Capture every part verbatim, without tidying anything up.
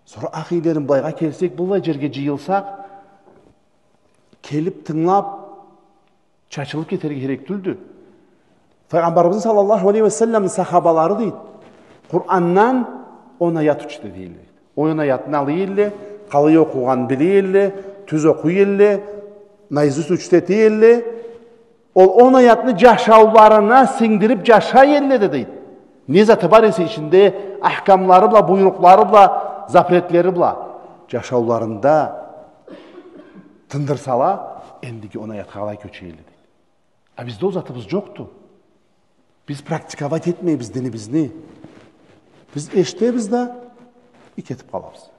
Сора, ахийлерим, былайгъа келсек, быллай джерге джыйылсакъ, келиб тынгылаб, чачылыб кетерге керек тюлдю. Файгъамбарыбызны саллаллаху алейхи ва салламны сахабалары, дейди, Къурандан он аят учду, дейди. Он аятны алый элле, къалай окъугъанын биле элле, тюз окъуй элле, наизусть учду эте элле, ол он аятны джашауларына сингдириб джашай элле да, дейди. Не заты бар эсе ичинде, ахкамлары бла, буйрукълары бла, запретлери бла, джашауларында тындырсала, эндиги он аятха къалай кёче элле, дейди. А бизде ол затыбыз джокъду. Биз практиковать этмейбиз динибизни. Биз эшитебиз да, и кетиб къалабыз.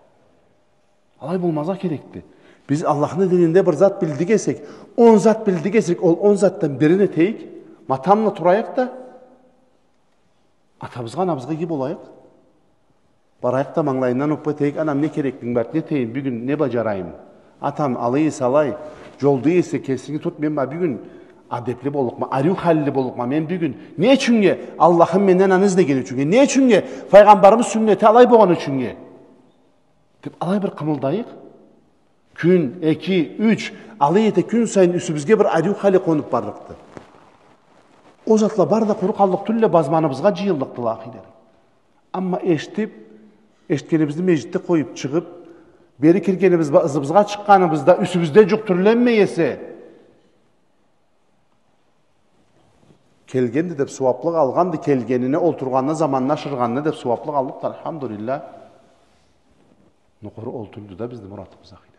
Алай болмазгъа керекди. Биз Аллахны дининде бир зат билдик эсек, он зат билдик эсек, ол он затдан бирин этейик, матамла турайыкъ да, атабызгъа, анабызгъа иги болайыкъ. Барайыкъ да, мангылайындан оппа этейик: «Анам, не кереклинг бар, не этейим бюгюн, не баджарайым?» «Атам, алай эсе алай, джолда эсе кесинги тут, мен ма бюгюн адепли боллукъма, ариу халли боллукъма, мен бюгюн не ючюннге? Аллахым менден аны излеген ючюннге. Не ючюннге? Файгъамбарымы сюннети алай болгъан ючюннге», — деб, алай бир къымылдайыкъ. Кюн, эки, юч, алай эте кюн сайын юсюбюзге бир ариу хали къонуб барлыкъды. Ол затла бары да къуру къаллыкъ тюлле, базманыбызгъа джыйыллыкъдыла, ахийлерим. Амма эшитиб, эшитгенибизни межгитде къоюб чыгъыб, бери киргенибиз бла ызыбызгъа чыкъгъаныбызда юсюбюзде джукъ тюрленмей эсе, келгенди деб сууаблыкъ алгъанды, келгенине, олтургъанына, заманына ашыргъанына деб сууаблыкъ аллыкъды, альхамдулиллах. Но къуру ол тюлдю да бизни муратыбыз, ахийлерим.